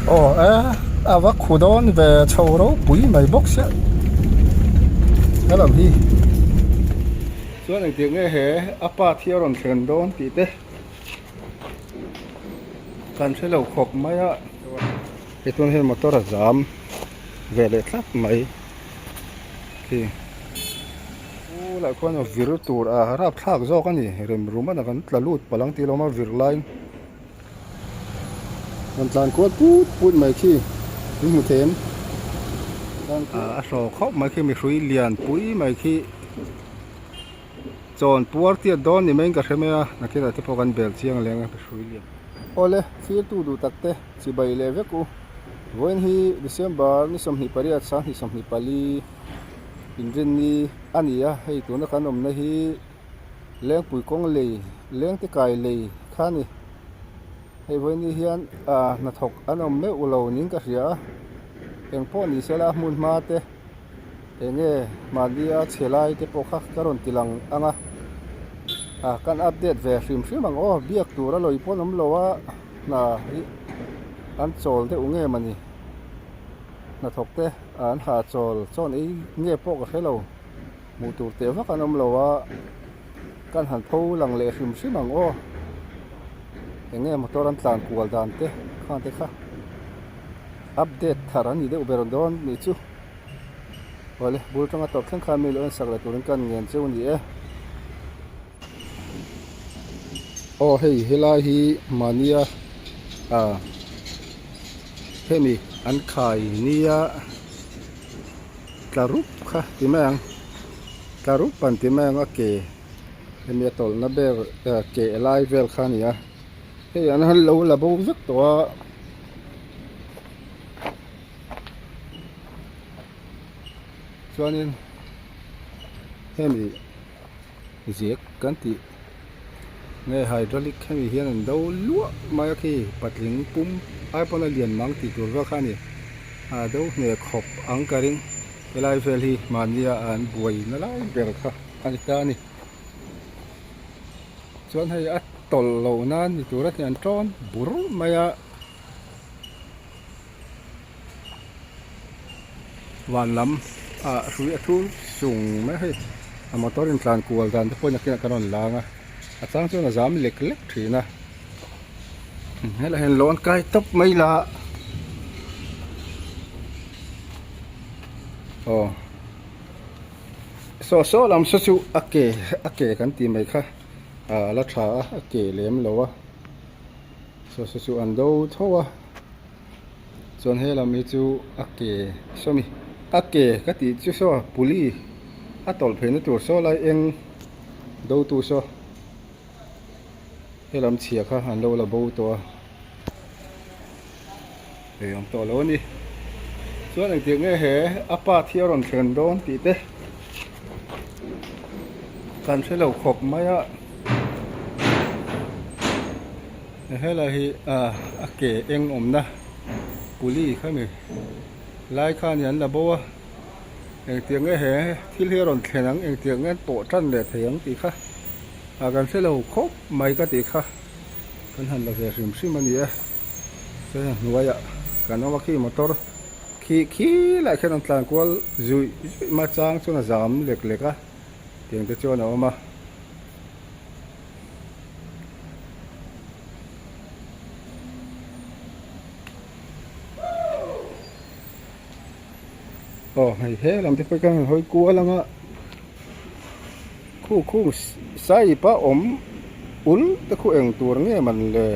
Aw e a va khu dawn ve chho ropui mai bawk sia helam hi chuan engtiang nge he a pa thi a rawn thlen dawn tih te kan hre lo khawp mai a hei chuan hei motor a zam ve leh tlat mai khi u lah khuan a vir tur a rapthlak zawk a ni rem rum a na kan tla lut palh ang tih lawm a vir laiin. Rawn tlan kual put put mai khi in hmu thei em? A hraw khawp mai khi mihrui lian pui mai khi chawn puar tiat dawn ni maiin ka hre mai a nakinah te pawh kan bel chiang leng a mihrui lian. Awle thirtu duh tak te chibai leh vek u vawiin hi December ni 28 2024 inrinni a ni a hei tuna kan awmna hi Lengpui kawng lei lengte kai lei kha a ni. Hei vawiin hian ah hnathawk an awm meuh lo niin ka hria a, eng pawh ni sela hmun hma te eng nge mahni a chhe lai te pawh kha ka rawn ti lang ang a, ah kan update ve hrim hrim ang aw biak tur a lawi pawn awm lo a hna hi an chawl deuh nge mawni hnathawk te an ha chawl chawn ei nge pawh ka hre lo. Hmuh tur teh vak an awm lo a, kan han pho lang leh hrim hrim ang aw. Eng nge motor an tlan kual dan te khang te kha update thar an ni deuh ber dawn nih chu. Awle bul tanga tawp thleng khan mi lo en sak leh turin kan ngen cheu ni e. Aw hei helai hi mahnia ah hemi an khai nia. Tla rup kha ti mai ang tla rup an ti mai ang a ke hemi a tawlhna ber ke lai vel kha a ni a hei an han lo la bo vek tawh a chuanin hemi ziak kan tih nge hydraulic hemi hian an do luah mai a khi patling pum ai pawn a lian mang tih tur vel kha a ni a do hneh khawp ang ka ring helai vel hi mahnia an buai na lai ber kha a ni ta a ni chuan hei a tawlh loh nan ni tur a ni an tawn bur mai a van lam ah hrui a thur sung mai a hei a motor in tlan kual dan te pawhin nakinah kan rawn lang a a chang chuan a zam lek lek thin a helaiah hian lawn kai tawp mai la aw saw saw lam saw chu a ke a ke kan tih mai kha ah a la tha a a ke lem lo a saw saw chu an do tho a. Chuan he lam hi chu a ke sawmi a ke ka tih chu saw puli a tawlh phei na tur saw lai eng do tu saw he lam chhia kha an lo la bo tawh a ei awm tawh lo a ni chuan engtiang nge he a pa thi a rawn thlen dawn tih te kan hre lo khawp mai a. Helai hi a ke eng awmna puli kha mi lai khan an la bo a engtiang nge he thil hi a rawn thlen ang engtiang nge an pawh tan leh thei ang tih kha ah kan hre lo khawp mai ka tih kha kan han la ve hrim hrim a ni e chuan a hnuaiah kan awm a khi motor khi khi lai khian an tlan kual zuih zuih mai a chang chuan a zam lek lek a tiang te chuan a awm a. Aw hei he lam te pawh hi kan hawi kual ang a khu khu saipa awm ul te khu eng tur nge man le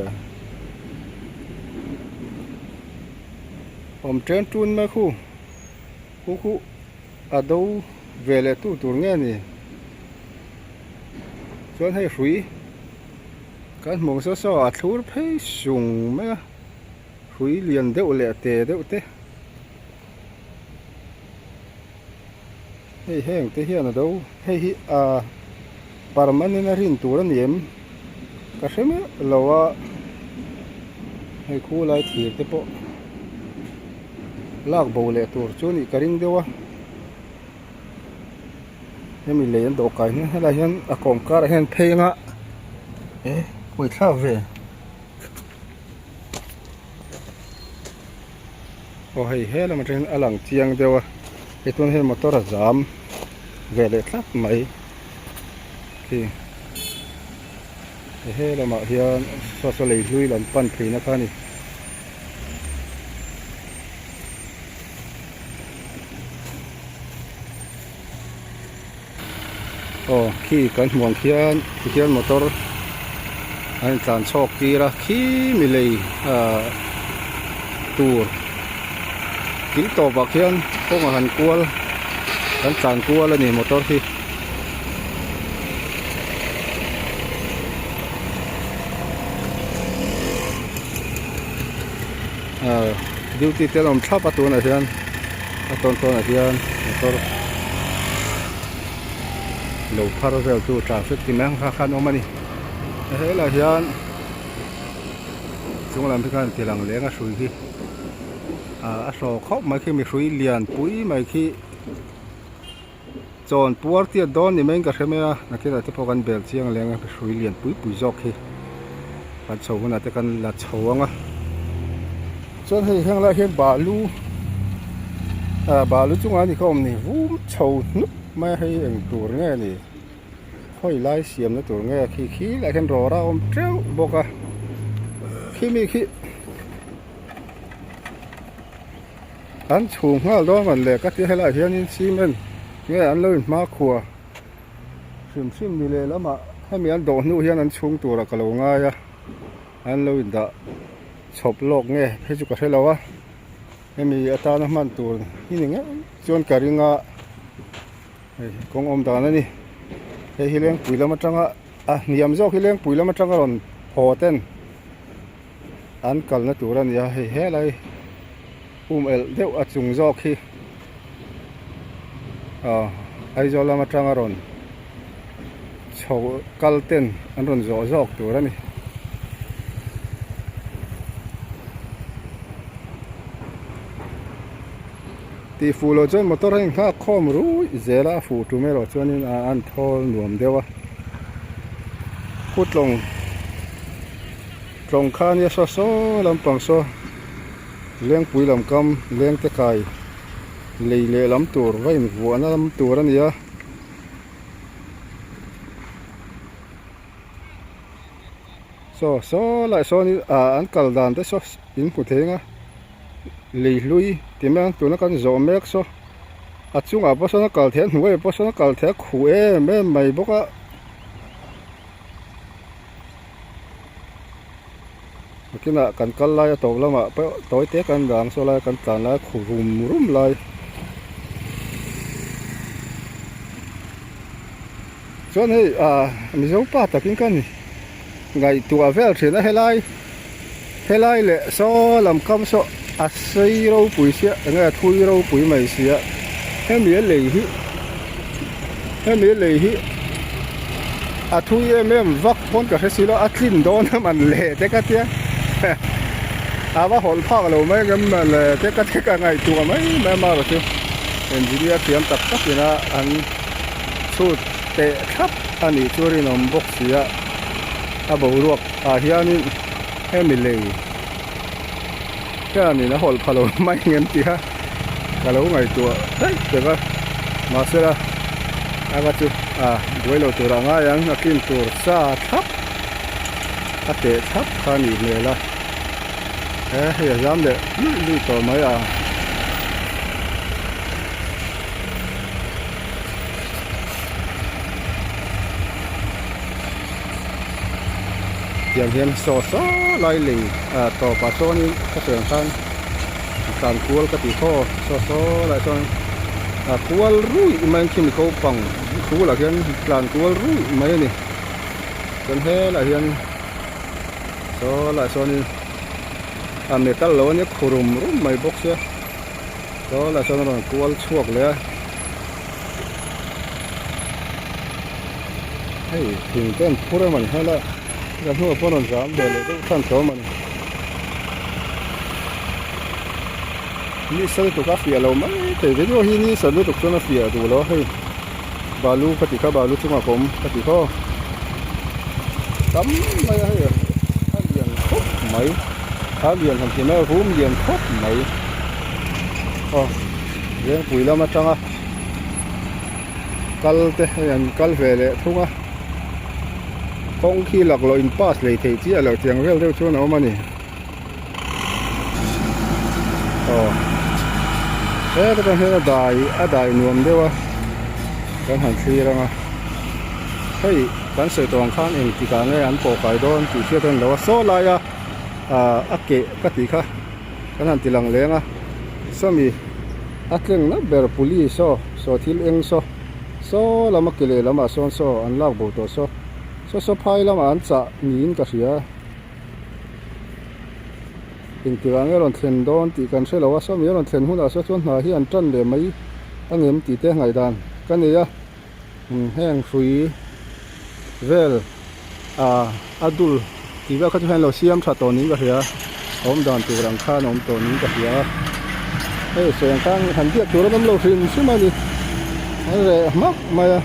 awm chen tun mai khu khu khu a do ve leh tu tur nge ni. Chuan hei hrui kan hmuh saw saw a thlur phei sung mai a hrui lian deuh leh te deuh te hei heng te hian a do hei hi a permanent a rin tur a ni em ka hre miah lo a hei khu lai thir te pawh lak bo leh tur chu a nih ka ring deuh a. Hemi lei an dawh kai hian helai hian a kawm karah hian phei anga eh hawi thlak ve. Aw hei he lam atangin a lang chiang deuh a hei tun hian motor a zam ve leh tlat mai khi he lamah hian saw saw lei hlui lam pan phei na kha a ni. Aw khi kan hmuh ang khian tikhian motor an intlan chhawk tir a khi mi lei ah tur kil tawp ah khian kawng a han kual kan tlan kual a ni motor hi. Ah duty te an awm thlap a tunah hian a tawn tawnah hian motor lo phar vel chu traffic ti mai ang kha khan awm a ni helaiah hian chung lam hi khan ti lang leng a hrui hi ah a hraw khawp mai khi mihrui lian pui mai khi chawn puar tiat dawn ni maiin ka hre mai a nakinah te pawh kan bel chiang leng a hrui lian pui pui zawk hi kan chho hunah te kan la chho ang a chuan hei heng lai hian balu ah balu chungah a ni kha awm ni vum chho hnup mai a hei eng tur nge ni khawi lai siamna tur nge khi khi lai hian rawra a awm teuh bawk a khimi khi. An chhung nghal dawn man le ka tia helaiah hianin cement nge an lo inhmakhua hrim hrim ni leh lamah hemi an dawh hnu hian an chhung turah ka lo ngai a an lo indah chhawp lawk nge hei chu ka hre lo a hemi atana hman tur hi ni ngei chuan ka ring a hei kawng awm dan a ni hei hi lengpui lam atanga a hniam zawk hi lengpui lam atanga rawn haw ten. An kalna tur a ni a hei helai um elh deuh a chung zawk hi ah Aizawl lam atanga rawn chho kal ten an rawn zawh zawk tur a ni. Tih fuh loh chuan motor a inghak khawm ruih zel a a fuh tum erawh chuanin a an thawl nuam deuh a khutlawng tlawng kha ania saw saw lampang saw lengpui lam kam lengte kai lei leh lam tur va invuahna lam tur a ni a. Saw saw lai sawnin ah an kal dan te saw in hmu thei ang a lei hlui ti mai ang tuna kan zawh mek saw a chungah pawh sawn a kal theih a hnuaiah pawh sawn a kal theih a khuh em em mai bawk a. Nakinah kan kal lai a tawp lamah pawh tawi te kan dang saw lai kan tlan lai a khuh rum rum lai. Chuan hei ah Mizo pa takin ka ni ngaihtuah vel thin a helai helai leh saw lam kam saw a sei ropui sia enge a thui ropui mai sia hemi a lei hi hemi a lei hi a thui em em vak pawn ka hre si lo a tlin dawn a man le te ka tia a va hawlh phak lo mai ang em le te ka tia ka ngaihtuah mai mai a marawh chu engineer thiam tak tak ina an. Chhut teh thlap a nih chu rinawm bawk si a, a boruak ah hianin hemi lei hianin a hawlh pha lo mai ang em tih a ka lo ngaihtuah daih tek a, mahsela a va chu a buai lo tur ah ngai ang a tlin tur sa thlap a teh thlap kha a nih hmel a, he hei a zam leh luih luih tawh mai a. Tiang hian saw saw lai lei ah tawpah chuanin ka sawi ang khan tlan kual ka tih khaw saw saw lai chuan a kual ruih mai ang khimi ko pang bulah hian tlan kual ruih mai a ni chuan helaiah hian saw lai sawnin a metal lo ania khu rum rum mai bawk sia. Saw lah sawn a rawn kual chhuak leh a hei thing te an phur em ani helai a hnuah pawh a rawn zam ve leh deuh than tawh em ani ni sa lutuk a fiah lo mai thei video hi ni sa lutuk chuan a fiah duh lo a hei balu ka tih kha balu chungah ka awm ka tih khaw tam mai a hei a lian khawp mai a lian han ti mai a rum lian khawp mai. Aw Lengpui lam atanga kal te hei an kal ve leh thung a kawng khi laklawh in pass lei theih chiah loh tiang vel deuh chuan a awm a ni. Aw heta tang hian a dai a dai nuam deuh a kan han thlir ang a hei kan sawi tawh ang khan engtik ah nge an pawh kai dawn tih hriat a ni lo a saw laia ah a keh ka tih kha kan han ti lang leng a sawmi a tleng na ber police aw saw thil eng saw saw lama ke leh lamah sawn saw an lak bo tawh saw saw saw phai lamah an chah niin ka hria. Engtikah nge rawn thlen dawn tih kan hre lo a, sawmi a rawn thlen hunah saw chuan hna hi an tan leh mai a ngem tih te ngaihdan ka nei a, heng hrui vel ah a dul tih vel kha chu hian lo siam tha tawh niin ka hria a, awm dan tur ang khan a awm tawh niin ka hria a, hei sawi ang khan han biak tur an awm lo hrim hrim a ni, an reh hmak mai a,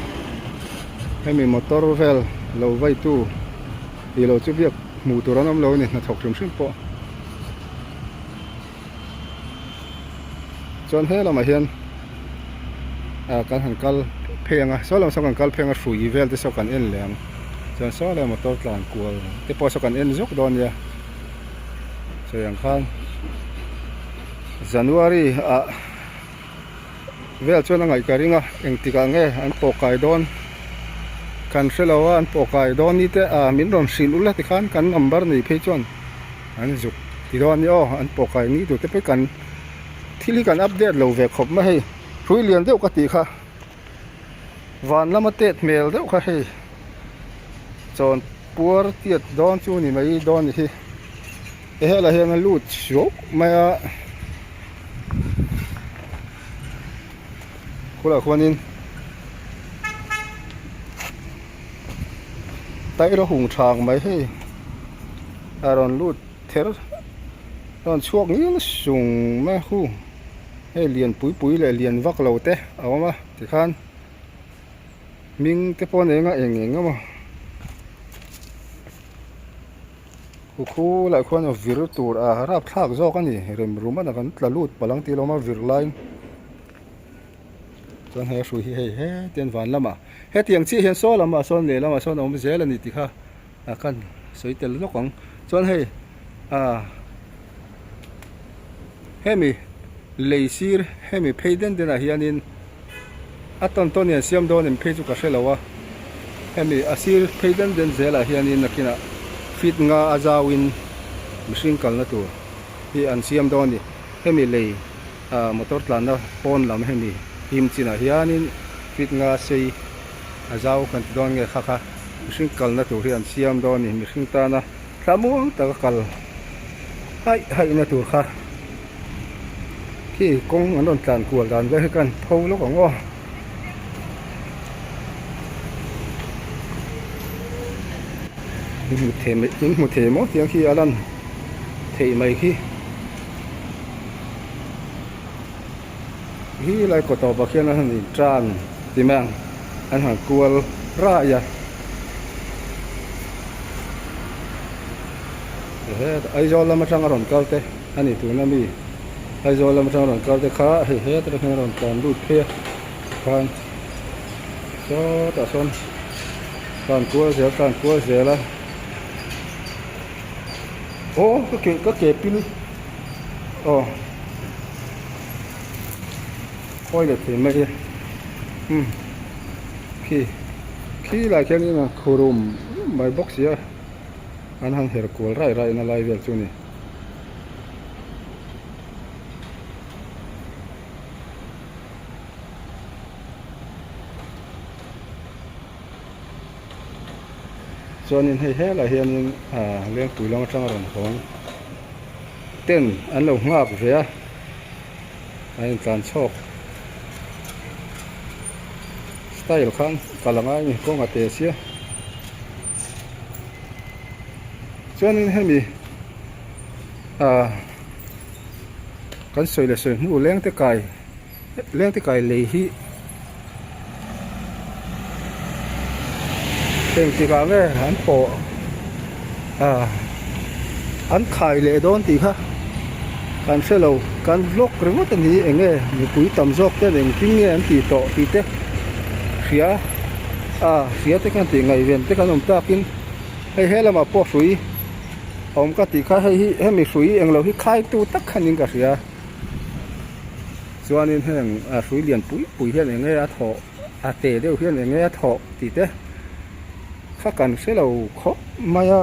hemi motor vel lo veitu. Tih loh chu biak hmuh tur an awm lo a ni hnathawk hrim hrim pawh. Chuan he lamah hian ah kan han kal phei ang a saw lam saw kan kal phei ang a hrui vel te saw kan en leh ang chuan saw lai motor tlan kual te pawh saw kan en zawk dawn nia sawi ang khan January ah vel chuan a ngaih ka ring a engtikah nge an pawh kai dawn kan hre lo a an pawh kai dawn ni te ah min rawn hrilh ula tikhan kan number nei phei chuan an zuk ti dawn a ni aw an pawh kai ni tur te pawh kan thil hi kan update lo ve khawp mai hei hrui lian deuh ka tih kha van lama tet hmel deuh kha hei chawn puar tiat dawn chu ni mai dawn ni hi helai hian a lut suau mai a. Khulah khuanin taira hung thang mai hei a rawn lut ther a rawn chhuak ngil sung mai a hu hei lian pui pui leh lian vak lo te a awm a tikhan hming te pawh a nei anga eng eng emaw. Khu lai khuan vir tur a rapthlak zawk a ni rem rum a kan tla lut palh ang tih lawm a vir laiin chuan he hrui hi hei hetiang van lamah hetiang chiah hian saw lamah sawn lehlamah sawn a awm zel a ni tih kha a kan sawi tel lawk ang chuan hei ah hemi lei sir hemi phei den den ah hianin. A tawn tawn hian siam dawn em phei chu ka hre lo a, hemi a sir phei den den zelah hianin nakinah feet nga a zauin mihring kalna tur hi an siam dawn a ni. Hemi lei ah motor tlanna pawn lam hemi him chinah hianin feet nga sei a zau kan ti dawn nge kha kha mihring kalna tur hi an siam dawn a ni. Mihring tana thlamuang taka kal haih haihna tur kha. Khi kawng an rawn tlan kual dan vel hi ka han pho lawk ang aw. In hmu thei mai in hmu thei maw tiang khi a lan theih mai khi. Hi lai kaw tawpah khian an han in tan ti mai ang an han kual rai a. Aizawl lam atanga rawn kal te a ni tuna mi Aizawl lam atanga rawn kal te kha hei hetah hian a rawn tlan lut phei a khan sawtah sawn tlan kual zel tlan kual zel a aw ka ke ka ke pil aw khawi leh thei mai a umm khi khi lai khianin a khurum mai bawk si a. An han her kual raih raih na lai vel chu a ni. Chuanin hei helai hianin ah Lengpui lam atanga rawn hawng ten an lo nghak ve a, an intlan chhawk style khan kal a ngai a ni kawng a te sia. Chuanin hemi ah kan sawi leh sawi hnu lengte kai lengte kai lei hi engtikah nge an pawh ah an khai leh dawn tih kha. Kan hre lo, kan vlog ringawt a ni eng nge mipui tam zawk ten engtin nge an tih tawh tih te hria a hria te khan tih ngaihven te kan awm takin hei he lamah pawh hrui a awm ka tih kha hei hi hemi hrui englo hi khaitu tak khanin ka hria chuanin heng a hrui lian pui pui hian eng nge a thawh a te deuh hian eng nge a thawh tih te kha kan hre lo khawp mai a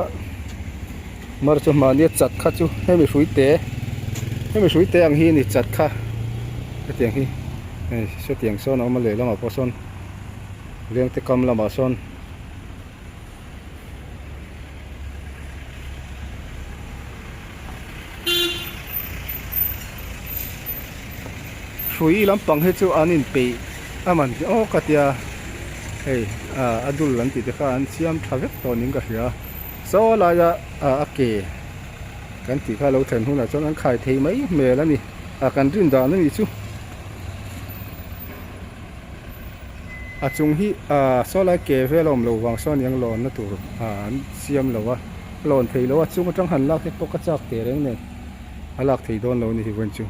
mar chu mahni a chat kha chu hemi hrui te hemi hrui te ang hi a ni chat kha hetiang hi hei sawtiang sawn a awm a lehlamah pawh sawn lengte kam lamah sawn. Hrui lampang hi chu an inpeih a man tih awk a tia hei ah a dul an tih te kha an siam tha vek tawh niin ka hria saw laia ah a ke kan tih kha lo thlen hunah chuan an khai thei mai hmel a ni ah kan rin dan a nih chu. A chung hi ah saw lai ke vel a awm loh vang sawn eng lawn na tur ah an siam lo a lawn thei lo a chung atang han lak te pawh ka chak teh reng nen a lak thei dawn lo a ni hi vawiin chu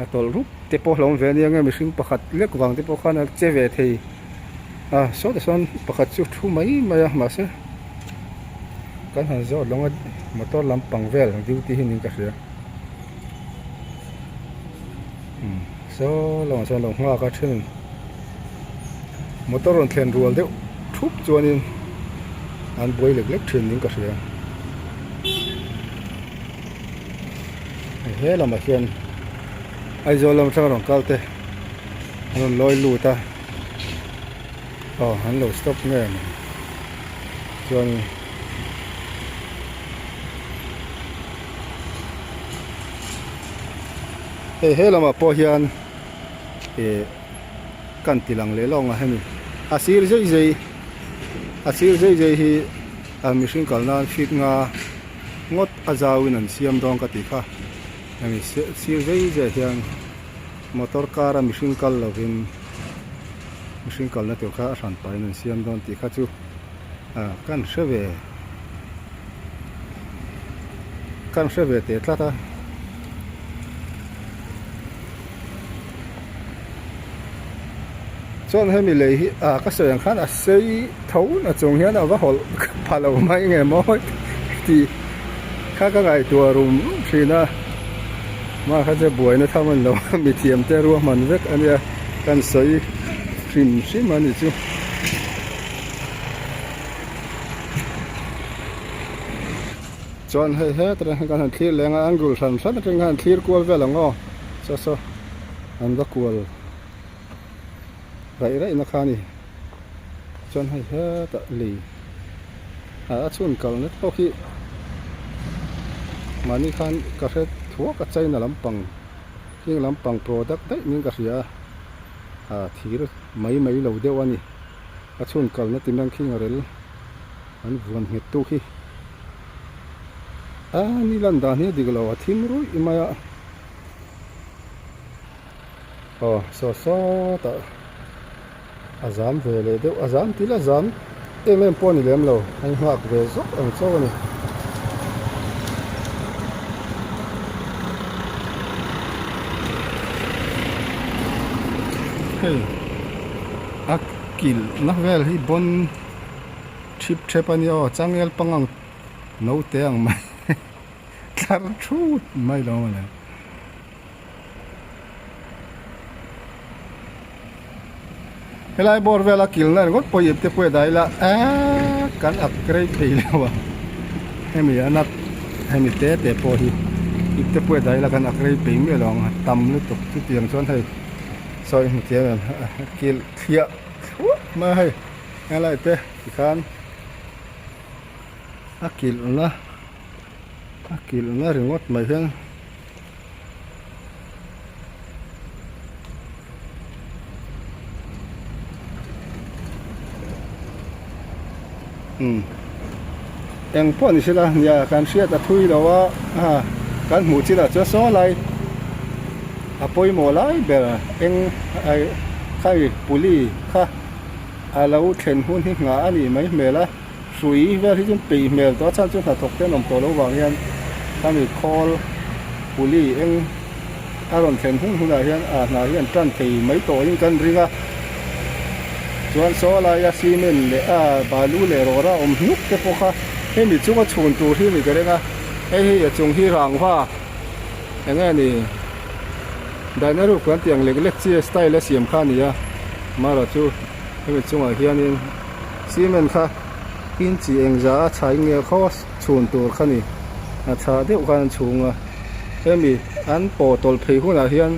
a tawlh rup te pawh hlawm ve ania nge mihring pakhat lek vang te pawh khan a che ve thei a sawtah sawn pakhat chu thu mai mai a mahse kan han zawt lawng a motor lampang vel duty hi niin ka hria. Saw lamah chuan lo nghak a then motor rawn thlen rual deuh thup chuanin an buai lek lek thin niin ka hria he lamah hian Aizawl lam atanga rawn kal te an rawn lawi lut a aw an lo stop nge ni chuanin. Hei he lamah pawh hian ih kan ti lang leh lawng a hemi a sir zei zei a sir zei zei hi a mihring kal nan feet nga ngawt a zau in an siam dawn ka tih kha hemi sir zei zei ah hian motor car a mihring kal lovin mihring kalna tur kha a hran pahin an siam dawn tih kha chu ah kan hre ve. Kan hre ve teh tlat a. Chuan hemi lei hi ah ka sawi ang khan a sei tho na chung hian a va hawlh pha lo mai nge maw tih kha ka ngaihtuah rum rum thin a. Mah kha chu buaina tham a ni lo a mithiam te ruahman vek a nia kan sawi hrim hrim a ni chu. Chuan hei hetah hian kan han thlir leng a angle hran hran atang khan thlir kual vel ang aw saw saw an va kual raih raih na kha a ni chuan hei hetah lei ah a chhun kalna te pawh khi mahni khan ka hre thuak a china lampang heng lampang product daih niin ka hria a ah thir mai mai lo deuh a ni. A chhun kalna ti mang khi ngarel an vuan nghet tu khi a ni lan dan hi a dik lo a thim ruih mai a aw saw sawtah a zam ve leh deuh a zam til a zam em em pawh a ni lem lo a inghak ve zawk ang chauh a ni. Hei a kilh na vel hi bawn thip thep a nia aw changel pangang naute ang mai tlar thut mai lo a ni. Helai bawr vela kilna ringawt pawh ip te pawh dai la eee kan ak rei thei lo a hemi a nat hemi te te pawh hi ip te pawh dai la kan ak rei peih miah lo ang a tam lutuk chutiang chuan hei sawi hmu thiam em kilh thliah thluah mai a hei helai te tikhan a kilhna a kilhna ringawt mai hian. Umm eng pawh ni sela nia kan hriat a thui lo a a kan hmuh chinah chuan saw lai a pawimawh lai ber eng ai khai puli kha a lo thlen hun hi nghah a nih mai hmel a hrui vel hi chu peih hmel tawh a chhan chu hnathawk te an awm tawh loh vang hian khami khawl. puli eng a rawn thlen hun hunah hian a hna hi an tan thei mai tawhin kan ring a chuan saw laia cement leh a balu leh rawra awm hnuk te pawh kha hemi chunga chhun tur hi a ni ka ring a hei hi a chung hi rangva eng nge ni dahna ruk kan tih ang lek lek chi style a siam kha a ni a amaherawhchu hemi chungah hianin cement kha inchi engzah a chhai nge khaw chhun tur kha ni a tha deuh khan an chhung a hemi an pawh tawlh phei hunah hian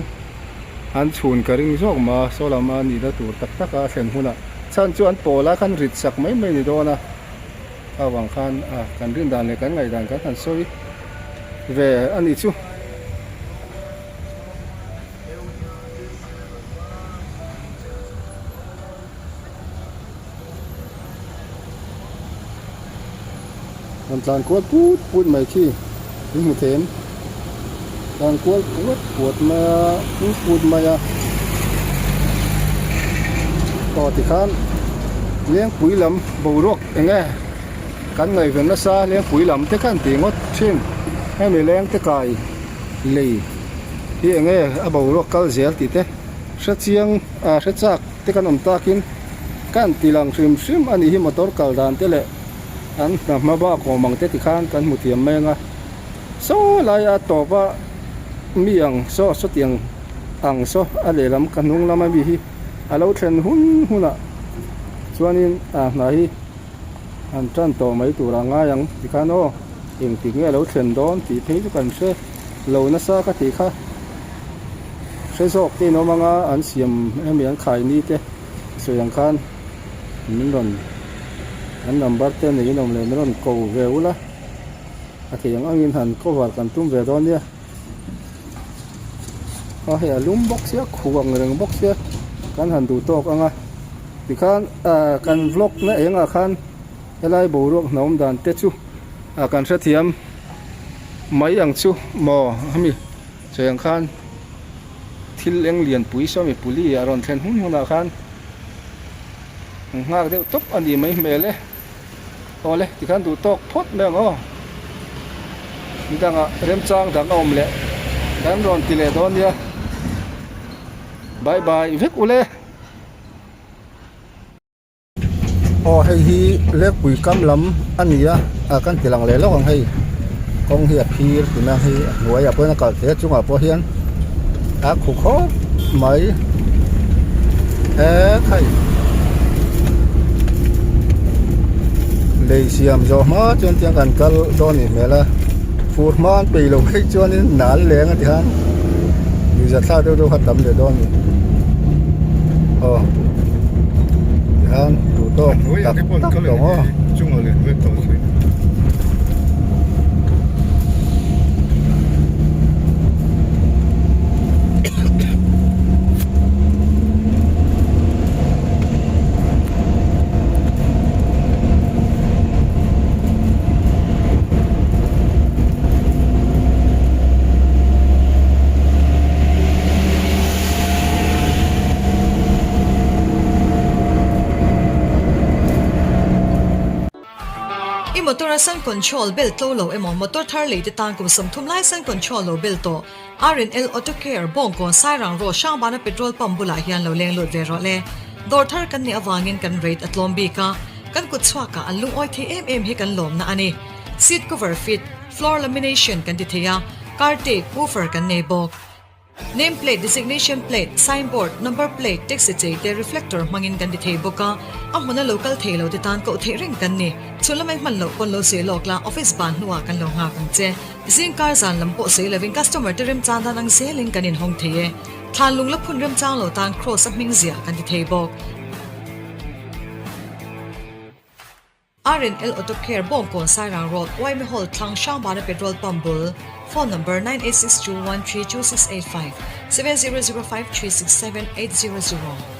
an chhun ka ring zawk mah a saw lama nihna tur tak tak a thlen hunah chhan chu an pawh lai khan rit sak mai mai a ni dawn a avang khan a kan rin dan leh kan ngaihdan kan han sawi ve a nih chu. Rawn tlan kual put put mai khi in hmu thei em tlan kual puat puat mai a put put mai a aw tikhan lengpui lam boruak eng nge kan ngaihven nasa lengpui lam te khan tih ngawt thin hemi leng te kai lei hi eng nge a boruak kal zel tih te hre chiang ah hre chak te kan awm takin kan ti lang hrim hrim a nih hi motor kal dan te leh an hna hma bak awm ang te tikhan kan hmu thiam mai ang a saw lai a tawp a mi ang saw sawtiang ang saw a lehlam ka hnung lama mi hi a lo thlen hun hunah chuanin a hna hi an tan tawh mai tur a ngai ang tikhan aw engtik nge a lo thlen dawn tih phei chu kan hre lo nasa ka tih kha. Hre zawk te in awm anga an siam hemi an khai ni te sawi ang khan min rawn an number te nei in awm leh min rawn ko ve ula a thei ang angin han cover kan tum ve dawn nia a hei a lum bawk sia khuh ang reng bawk sia kan han duh tawk anga tikhan ah kan vlog na engah khan helai boruak hnawm dan te chu ah kan hrethiam mai ang chu maw hemi. Cheng khan thil eng lianpui sawmi puli a rawn thlen hun hunah khan an nghak deuh tawp a ni mai hmel e. Awle tikhan duh tawk phawt mai ang aw. Nidangah remchang dang a awm leh kan rawn ti leh dawn nia. Bye bye vek ule. Aw hei hi lekpui kam lam a ni a ah kan ti lang leh lawk ang hei kawng hi a phir tuna hei a hnuaiah pawh hian a kal thei a chungah pawh hian a khu khawp mai he khai lei siam zawh hma chuan tiang kan kal dawn a nih hmel a fur hma an peih loh phei chuanin nal leng a ti khan nuihza thlak deuh deuh kha tam leh dawn a ni aw tikhan duh tawk tak tak tawh maw. I motor a sun control bel tlo lo emaw motor thar lei te tan kum 30 lai sun control lo bel tawh RNL Auto Care Bawngkawn Sairang Road Hrangbana Petrol Pump bulah hian lo leng lut ve rawh le. Dawr thar kan nih avangin kan rate a tlawm bik a, kan kut chhuakah an lungawi thei em em hi kan lawmna a ni. Seat cover fit, floor lamination kan ti thei a, car tape, woofer kan nei bawk. Name plate, designation plate, sign board, number plate, taxi chei te reflector hmangin kan ti thei bawk a, a hmuna lo kal thei lo te tan koh theih reng kan ni. Chhun lamai hman loh pawn lo sawi lawk la, office ban hnuah kan lo nghak ang che. Zingkar zan lam pawh sawi lovin customer te remchang dan ang zelin kan inhawng thei e. Thlan lung la phun remchang lo tan Kross a hming ziah kan ti thei bawk. RNL Auto Care Bawngkawn Sairang Road Uaime Hall thlang Hrangbana Petrol Pump bul Phone Number 9862132685 7005367800.